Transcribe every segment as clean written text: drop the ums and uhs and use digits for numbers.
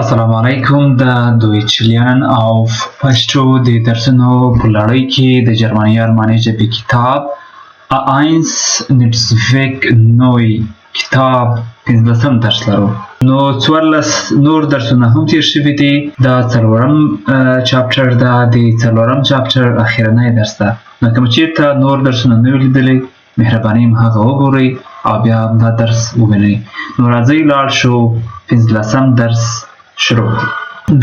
السلام علیکم. د Deutsch lernen auf Pashto د درسونو په لړۍ کې د جرمني آلماني ژبې کتاب A1 Netzwerk neu کتاب 15 درس لرو. نو 14 نور درسونه هم تیر شوي دي. دا څلورم chapter ده، د څلورم chapter اخرنی درس ده. نو که مو چیرته نور درسونه نه وي لیدلي، مهرباني هم هغه وګورئ او بیا هم دا درس ووینئ. نو راځئ لاړ شو، 15 درس شروع کړو.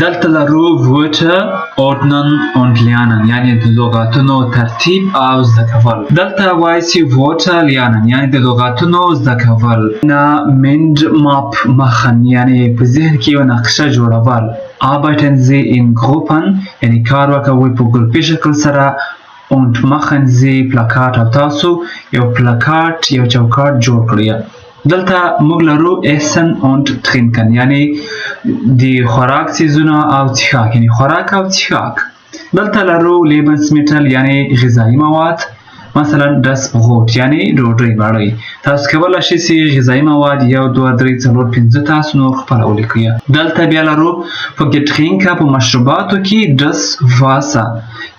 دلته لرو Wörter ordnen und lernen، یعنی د لغاتونو ترتیب او زده کول. دلته وایي چې Wörter lernen، یعنی د لغاتونو زده کول. Eine Mind Map machen، یعنی په ذهن کې یو نقشه جوړول. Arbeiten Sie in Gruppen، یعنی کار وکوئ په ګروپي شکل سره. Und machen Sie Plakat، او تاسو یو پلاکاټ، یو چوکاټ جوړ کړئ. دلته موږ لرو Essen und Trinken، یعنی د خوراک څیزونه او څښاک، یعنی خوراک او څښاک. دلته لرو Lebensmittel، یعنی غذایی مواد، مثلا das Brot، یعنی ډوډۍ، مړۍ. تاسو کولی شئ چې غذایی مواد یو، دوه، درې، څلور، پنځه، تاسو نور خپله ولیکئ. دلته بیا لرو په Getränke، په مشروباتو کې das Wasser،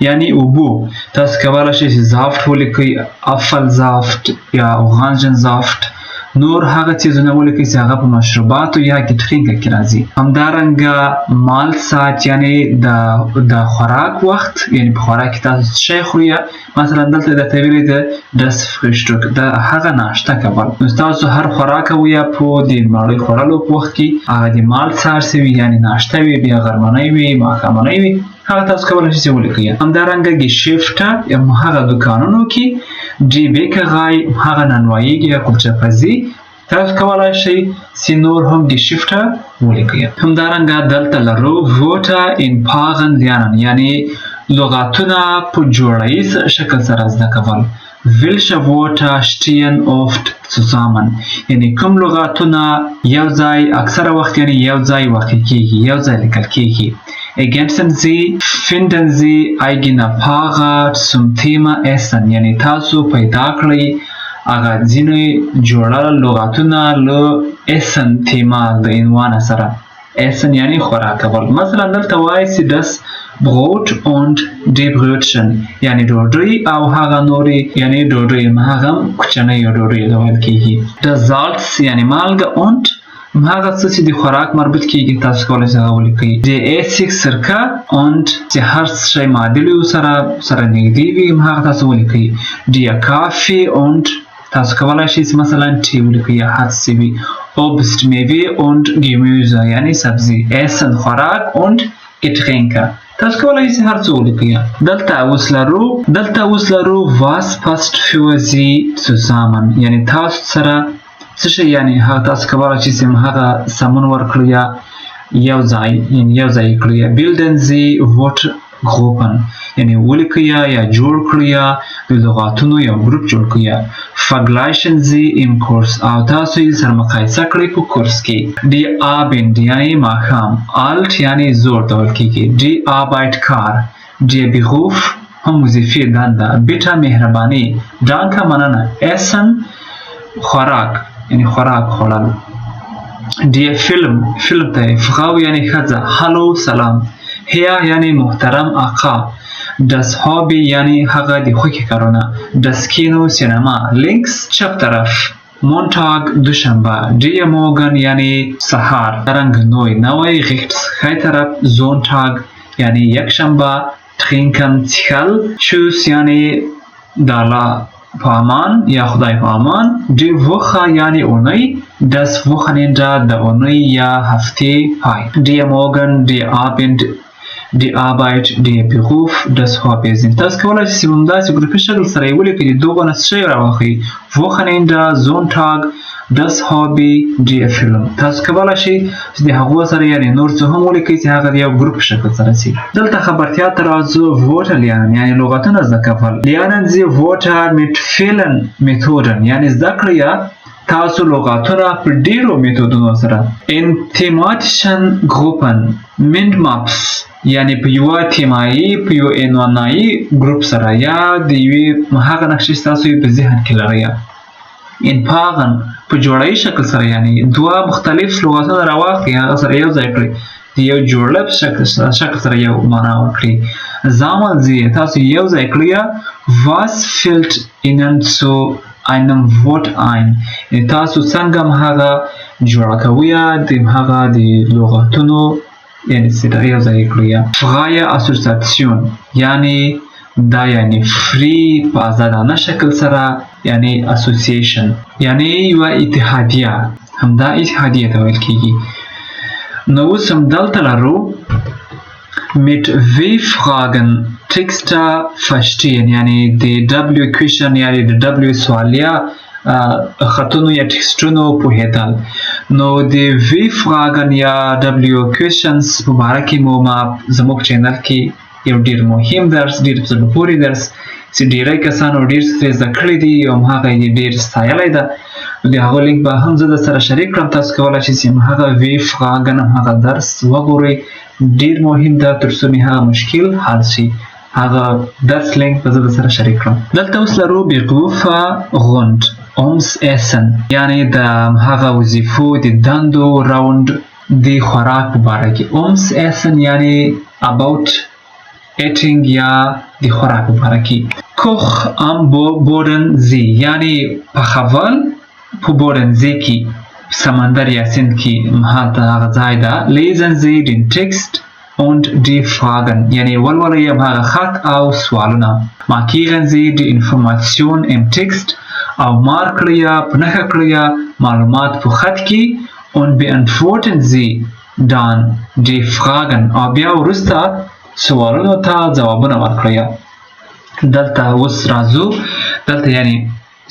یعنی اوبو. تاسو کولی شئ چې Saft ولیکئ، Apfelsaft یا Orangensaft، نور هغه څیزونه ولیکئ چې هغه په مشروباتو یا Getränke کې راځي. همدارنګه Mahlzeit، یعنی د خوراک وخت، یعنی په خوراک کې تاسو څه شی خورئ. مثلا دلته درته ویلي ده das Frühstück، د هغه ناشته کول. نو تاسو هر خوراک کوئ، په د مړۍ خوړلو په وخت کې هغه د Mahlzeit وي، یعنی ناشته وي، بیا غرمنۍ وي، ماښامنۍ وي، هغه تاسو کولی شئ چې ولیکئ. همدارنګه Geschäfte، یا هغه دوکانونو کې die Bäckerei، هغه نانوایي یا کلچه پزي. تاسو کولای شئ چې نور هم Geschäfte ولیکئ. همدارنګه دلته لرو Wörter in Paaren lernen، یعنی لغاتونه په جوړیز شکل سره زده کول. Welche Wörter stehen oft zusammen؟ یعنی کوم لغاتونه یو ځای اکثره وخت، یعنی یو ځای واقع کیږي، یو ځای لیکل کیږي؟ Ergänzen Sie، finden Sie eigene Paare zum Thema Essen، یعنی تاسو پیدا کړئ هغه ځینې جوړه لغاتونه له Essen Thema، د عنوان سره. Essen یعنی خوراک کول. مثلا دلته وایي چې das Brot und die Brötchen، یعنی ډوډۍ او هغه نورې، یعنی ډوډۍ، هغه کوچنۍ ډوډۍ ته ویل کیږي. Das Salz، یعنی مالګه، und هغه څه چې د خوراک مربوط کیږي، تاسو کولی شئ هغه ولیکئ. د Essig سرکه und چې هر څه شی معادل سره نږدې وي، هغه تاسو ولیکئ. Der Kaffee und تاسو کولی شئ چې مثلا Tee ولیکئ یا هر څه وي. Obst میوې und Gemüse، یعنی سبزی. Essen خوراک und Getränke، تاسو کولی شئ هر څه ولیکئ. دلته اوس لرو was passt für Sie zusammen، یعنی تاسو سره څه شی، یعنی هغه تاسو کولی شئ چې هغه سمون ورکړئ یا یو ځای، یعنی یو ځای کړئ. Bilden Sie Wortgruppen، یعنی ولیکئ یا جوړ کړئ د لغاتونو یو ګروپ جوړ کړئ. Vergleichen Sie im Kurs، او تاسو یې سره مقایسه کړئ په کورس کې. Der Abend، یعنی ماښام. Alt، یعنی زوړ ته ویل کیږي. Die Arbeit کار. Der Beruf هم وظیفې، دنده. Bitte مهرباني. Danke مننه. Essen خوراک، یعنی خوراک خوړل. Der Film فلم ته. Frau یعنی ښځه. Hallo سلام. Herr یعنی محترم، آقا. Das Hobby یعنی هغه د خوښې کارونه. Das Kino سینما. Links چپ طرف. Montag دوشنبه. Der Morgen یعنی سهار. رنګ neu نوی. Rechts ښی طرف. Sonntag یعنی یکشنبه. Trinken څښل. Tschüss یعنی د الله په امان یا خدای په امان. Die Woche یعنی اونۍ. Das Wochenende د اونۍ یا هفتې پای. Der Morgen، der Abend، die Arbeit، der Beruf، das Hobby sind. تاسو کولای شئ چې همداسې ګروپي شکل سره یې ولیکئ، د دغو نه څه شی راواخلئ: Wochenende، Sonntag، das Hobby، der Film. تاسو کولای شئ چې د هغو سره یعنی نور څه هم ولیکئ چې هغه د یو ګروپ شکل سره شي. دلته خبرتیا ته راځو. Wörter lernen، یعنی لغتونه زده کول. Lernen Sie Wörter mit vielen Methoden، یعنی زده کړئ تاسو لغاتونه په ډیرو میتودونو سره. In thematischen Gruppen، Mind Maps، یعنی په یوه تیمایي، په یو عنوانایي ګروپ سره، یا د یوې هغه نقشې چې تاسو یې په ذهن کې لرئ. In Paaren، په جوړه شکل سره، یعنی دوه مختلف لغتونه راواخلئ، هغه سره یو ځای کړئ. د یو جوړښت شکل سره یو معنا ورکړي. Sammeln Sie، تاسو یو ځای کړئ. Was fällt Ihnen zu einem Wort ein؟ یعنی تاسو څنګه هم هغه جوړه کوئ د هغه د لغتونو، یعنی څه یو ځای کړئ. Freie Assoziation، یعنی دا یعنی free په آزادانه شکل سره، یعنی association، یعنی یوه اتحادیه، همدا اتحادیه ته ویل کیږي. نو اوس هم دلته لرو mit W-Fragen Texte verstehen، یعنی د W question، یعنی د W سوالیه خطونو یا ټکسټونو پوهېدل. نو د W-Fragen یا W questions په باره کې مو ما زموږ channel کې یو ډیر مهم درس، ډیر په زړه پورې درس چې ډیری کسانو ډیر څه ترې زده کړي دي او هغه یې ډیر ستایلی ده، د هغو لینک به هم زه در سره شریک کړم. تاسو کولی شئ چې هغه W-Fragen هغه درس وګورئ، ډیر مهم ده تر څو مې هغه مشکل حل شي. هغه درس لینک به زه در سره شریک کړم. دلته اوس لرو Berufe rund ums Essen، یعنی د هغه وظیفو د دندو rund د خوراک په باره کې. Ums Essen یعنی about eating یا د خوراک په باره کې. Koch am Bodensee، یعنی پخول په Bodensee کې، سمندر یا سیند کې، هلته هغه ځای ده. Lesen Sie den Text und die Fragen، یعنی ولولئ هغه خط او سوالونه. Markieren Sie die Information im Text، او مارک کړئ، په نښه کړئ معلومات په خط کې. Und beantworten Sie dann die Fragen، او بیا وروسته سوالونو ته ځوابونه ورکړئ. دلته اوس راځو، دلته یعنی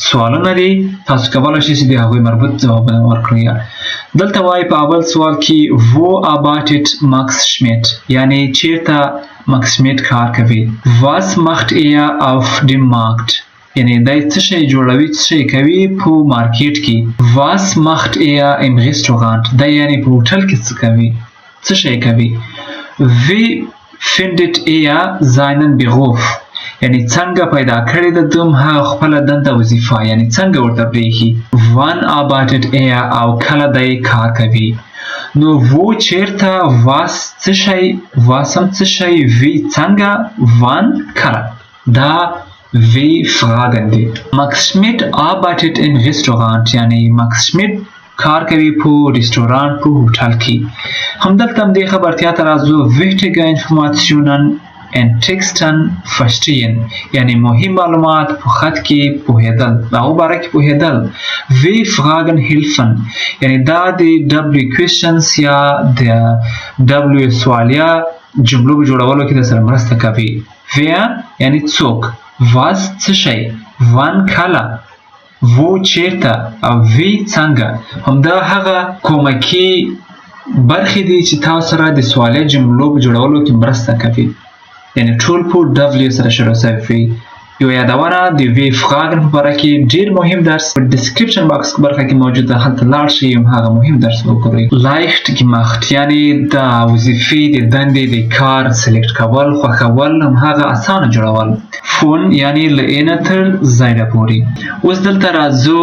سوالونه دي، تاسو کولی شئ چې د هغوی مربوط ځوابونه ورکړئ. دلته وایي په اول سوال کې: Wo arbeitet Max Schmidt؟ یعنی چیرته ماکس شمیت کار کوي؟ Was macht er auf dem Markt؟ یعنی دی څه شی جوړوي، څه شی کوي په مارکیټ کې؟ Was macht er im Restaurant؟ دی یعنی په هوټل کې څه کوي، څه شی کوي؟ Wie findet er seinen Beruf؟ یعنی څنګه پیدا کړې ده دوم هغه خپله دنده، وظیفه، یعنی څنګه ورته پرېښي؟ Wann arbeitet er؟ او کله دی کار کوي؟ نو wo چیرته، was څه شی، was هم څه شی، wie څنګه، wann کله، دا W-Fragen دي. Max Schmidt arbeitet im Restaurant، یعنی ماکس شمیت کار کوي په رستورانت، په هوټل کې. همدلته هم دې خبرتیا ته راځو: wichtige Informationen in Texten verstehen، یعنی مهم معلومات په خط کې پوهېدل، د هغو باره کې پوهېدل. W-Fragen helfen، یعنی دا د W questions یا د W سوالیه جملو په جوړولو کې د سره مرسته کوي. Wer یعنی څوک، was څه شی، wann کله، wo چیرته او wie څنګه، همدا هغه کومکي برخې دي چې تاسو سره د سوالیه جملو په جوړولو کې مرسته کوي، یعنی ټول په W سره شروع شوي. یو یادونه، د W-Fragen په باره کې ډیر مهم درس په description box برخه کې موجود ده، هلته لاړ شئ او هغه مهم درس وګورئ. Leicht gemacht، یعنی د وظیفې د دندې د کار select کول، خوښول، هم هغه اسانه جوړول. Von یعنی له A نه تر Z پورې. اوس دلته راځو،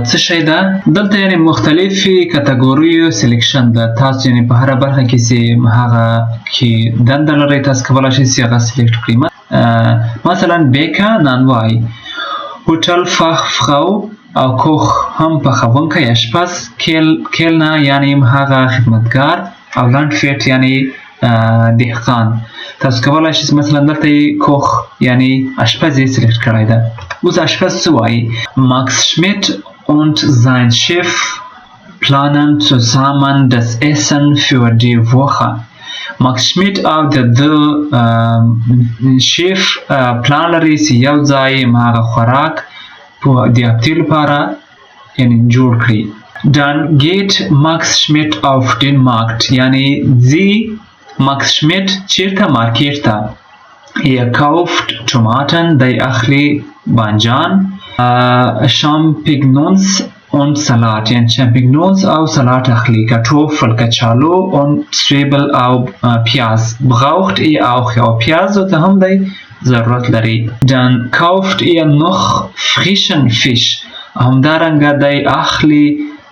څه شی ده دلته؟ یعنی مختلفې کتګوریو selection ده. تاسو یعنی په هره برخه کې چې هغه کې دنده لرئ، تاسو کولی شئ چې هغه select کړئ. مثلا Bäcker نانوای، Hotelfachfrau او Koch هم پخوونکی، اشپز، Kellner یعنی هغه خدمتګار، او Landwirt یعنی دهقان. تاسو کولی شئ مثلا دلته Koch یعنی اشپز یې select کړی ده. اوس اشپز څه وایي؟ Max Schmidt und sein Chef planen zusammen das Essen für die Woche. ماکس شمیت او د ده شیف پلان لري چې یو ځای هغه خوراک په د هفتې لپاره یعنی جوړ کړي. Dann geht Max Schmidt auf den Markt، یعنی ځي ماکس شمیت چیرته؟ مارکیټ ته. Er kauft Tomaten، دی اخلي بانجان، Champignons und Salat، یعنی Champignons او Salat اخلي، Kartoffel کچالو und Zwiebel او پیاز braucht er auch، او پیاز ته هم دی ضرورت لري. Dann kauft er noch frischen Fisch، همدارنګه دی اخلي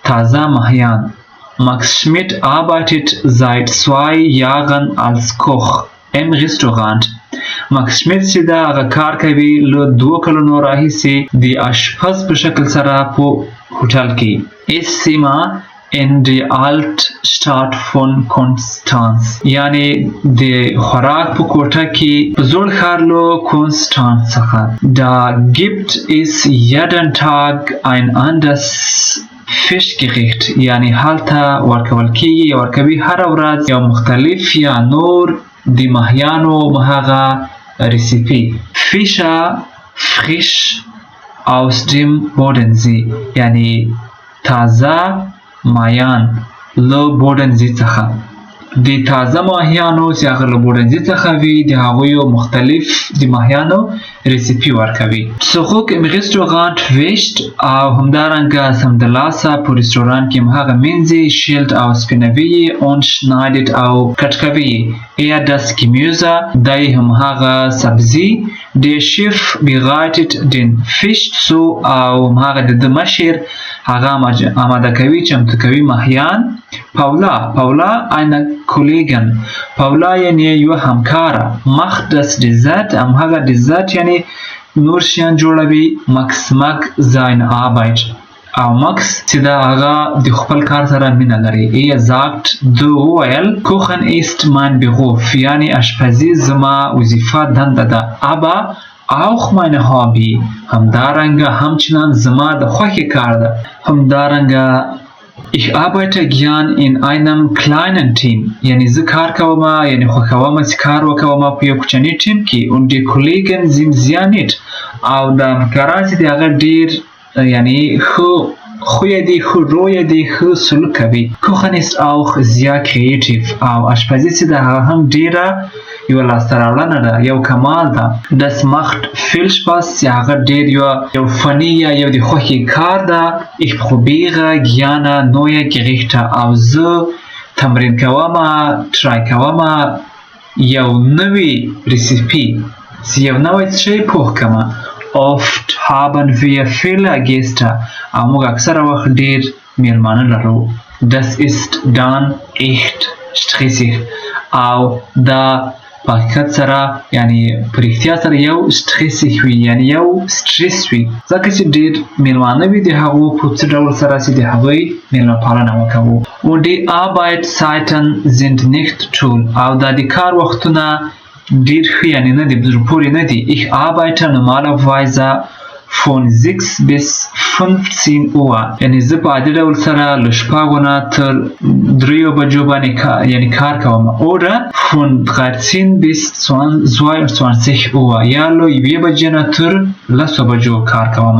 تازه ماهیان. Max Schmidt arbeitet seit zwei Jahren als Koch im Restaurant. ماکس شمیت چې ده هغه کار کوي له 2 کلونو راهیسې د اشپز په شکل سره په هوټل کې. Esszimmer in der Altstadt von Konstanz، یعنی د خوراک په کوټه کې په زوړ ښار له کونستانس څخه. Da gibt es jeden Tag ein anderes Fischgericht، یعنی هلته ورکول کیږي یا ورکوي هره ورځ یو مختلف یا نور د ماهیانو هغه recipe. Fische frisch aus dem Bodensee، یعنی تازه مایان له Bodensee څخه، د تازه ماهیانو چې هغه له Bodensee څخه وي، د هغوی مختلف د ماهیانو recipe ورکوي. Zurück im Restaurant wäscht، او همدارنګه سمدلاسه په رستورانت کې هم هغه مینځي، schält او سپینوي، und schneidet او کټ کوي er das Gemüse، دی هم هغه سبزي. Der Chef bereitet den Fisch zu، او هم هغه د ده مشر هغه آماده کوي، چمتو کوي ماهیان. Paula، Paula eine Kollegin، Paula یعنی یو همکاره، macht das Dessert، هم هغه dessert یعنی نور شیان جوړوي. Max mag seine Arbeit، او مکس چې دا هغه د خپل کار سره مینه لري. Er sagt، ده وویل، Kochen ist mein Beruf، یعنی اشپزی زما وظیفه، دنده ده، aber auch meine Hobby، همدارنګه همچنان زما د خوښې کار ده. همدارنګه Ich arbeite gern in einem kleinen Team، یعنی زه کار کوم، یعنی خوښوم چې کار وکوم په یو کوچني ټیم کې. Und die Kollegen sind sehr nett، او د همکاران چې د هغه ډیر یعنی ښه خوی دی، ښه روی دی، ښه سلوک کوي. Kochen ist auch sehr kreativ، او اشپزي چې د هغه هم ډیره یو لاسته راوړنه ده، یو کمال ده. Das macht viel Spaß، چې هغه ډیر یو فني یا یو د خوښې کار ده. Ich probiere gerne neue Gerichte، او زه تمرین کوم، try کوم یو نوی recipe چې یو نوی شی پوخ کړم. Oft haben wir viele Gäste، او موږ اکثره وخت ډیر میلمانه لرو. Das ist dann echt stressig، او دا په حقیقت سره، یعنی په رښتیا سره یو stressig وي، یعنی یو سترس وي، ځکه چې ډیر میلمانه وي، د هغو په څه ډول سره چې د هغوی میلمه پالنه وکوو. Und die Arbeitszeiten sind nicht toll، او دا د کار وختونه ډیر ښه یعنی نه دي، په زړه پورې نه دي. Ich arbeite normalerweise von 6 bis 15 Uhr، یعنی زه په عادي ډول سره له 6 نه تر 3 بجو باندې یعنی کار کوم، oder von 13 bis 22 Uhr، یا له 1 بجې نه تر 10 بجو کار کوم.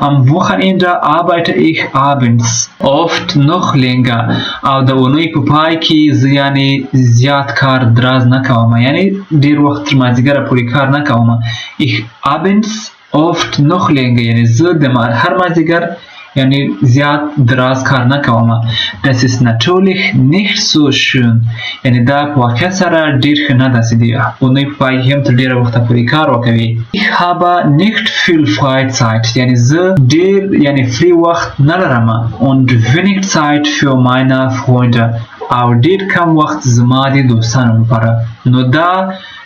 Am Wochenende arbeite ich abends oft noch länger، او د اونۍ په پای کې زه یعنی زیات کار دراز نه کوم، یعنی ډیر وخت تر مازدیګره پورې کار نه کوم. Ich abends oft noch länger، یعنی زه د هر مازدیګر یعنی زیات دراز کار نه کوم. Das ist natürlich nicht so schön، یعنی دا په واقعیت سره ډیر ښه نه ده چې د اونۍ په پای کې هم تر ډیره وخته پورې کار وکوي. Ich habe nicht viel Freizeit، یعنی زه ډیر یعنی free وخت نه لرم، und wenig Zeit für meine Freunde، او ډیر کم وخت زما د دوستانو لپاره. نو دا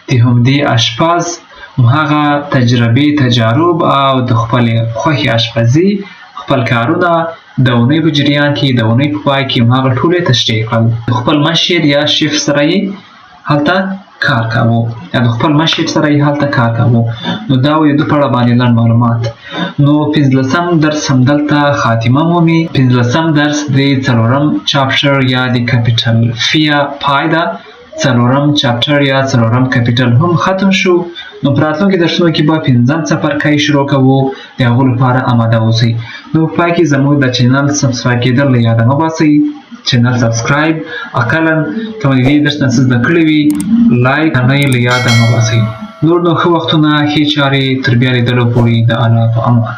د همدې اشپز هغه تجربې، تجارب او د خپلې خوښې اشپزي، خپل کارونه د اونۍ په جریان کې، د اونۍ په پای کې هغه ټولې تشریح کړل. د خپل مشر یا Chef سره یې هلته کار کاوه، یا د خپل مشر سره یې هلته کار کاوه. نو دا و د په اړه باندې لنډ معلومات. نو 15م درس همدلته خاتمه مومي. 15م درس د څلورم chapter یا د Kapitel vier پای ده. څلورم chapter یا څلورم Kapitel هم ختم شو. نو په راتلونکي درسونو کې به پنځم څپرکی شروع کوو، د هغو لپاره آماده اوسئ. نو په پای کې زموږ د channel subscribe کېدل له یاده مه باسئ. Channel subscribe، اقلا که مو د دې درس نه څه زده کړي وي، like نه له یاده مه باسئ. نور نو ښه وختونه، ښې چارې، تر بیا لیدلو پورې د الله په امان.